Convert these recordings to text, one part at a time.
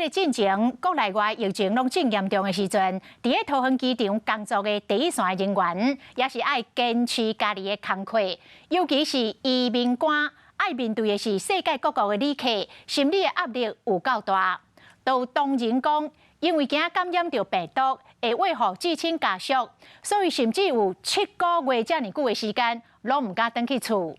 這個進前國內外疫情攏正嚴重的時陣，佇咧桃園機場工作的第一線人員，也是愛堅持家己的工課，尤其是移民官，愛面對的是世界各國的旅客，心理的壓力有夠大。都當然講，因為驚感染著病毒會禍予至親家屬，所以甚至有7個月遮爾久的時間，攏毋敢轉去厝。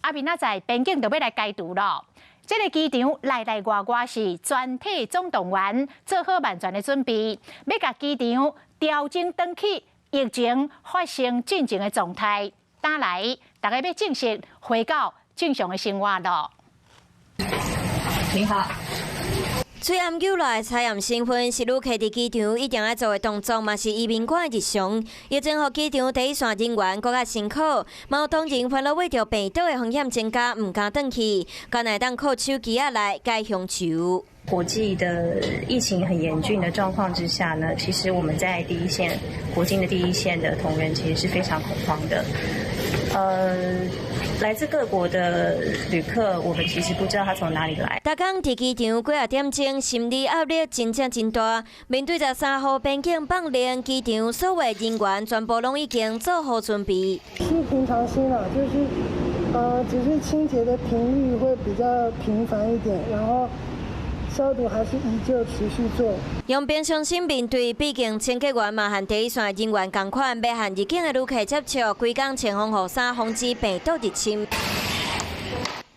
啊，明仔載邊境就欲來解除囉。這个機場內內外外是全體總動員，做好萬全的準備，欲共機場調整轉去疫情發生進前的狀態。等來，大家欲正式回到正常的生活囉。你好。喙罨扭來查驗身份是旅客佇機場一定愛做的動作，嘛是移民官的日常。疫情予機場第一線人員閣較辛苦，嘛有當人煩惱為著病毒的風險增加，毋敢轉去，干焦會當靠手機仔來解鄉愁。國際的疫情很嚴峻的狀況之下呢，其實我們在第一線，國境的第一線的同仁其實是非常恐慌的。來自各國的旅客，我們其實不知道他從哪裡來。逐工佇機場幾仔點鐘，心理壓力真正真大。面對13號邊境放令，機場所有人員全部攏已經做好準備。是平常心啦，就是只是清潔的頻率會比較頻繁一點，然後消毒還是依舊持續做。用平常心面對，畢竟清潔員嘛和第一線人員仝款，欲和入境的旅客接觸，規工穿防護衫，防止病毒入侵。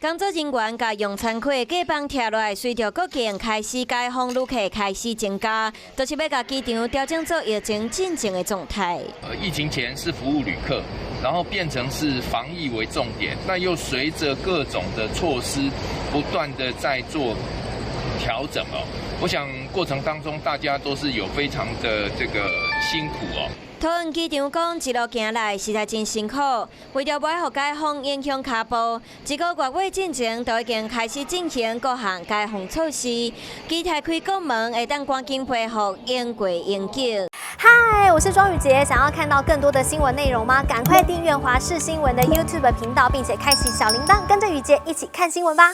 工作人員共用餐區的隔板拆落來，隨著國境開始解封，旅客開始增加，就是欲共機場調整做疫情進前的狀態。疫情前是服務旅客，然後變成是防疫為重點，那又隨着各種的措施不斷的在做調整哦。我想過程當中大家都是有非常的這個辛苦哦。桃園機場講一路行來實在真辛苦，為著袂予解封影響跤步，一個月尾進前都已經開始進行各項解封措施，期待開國門會當趕緊恢復應過應景。嗨，我是莊宇傑，想要看到更多的新聞內容嗎？趕快訂閱華視新聞的 YouTube 頻道，並且開啟小鈴鐺，跟着宇傑一起看新聞吧。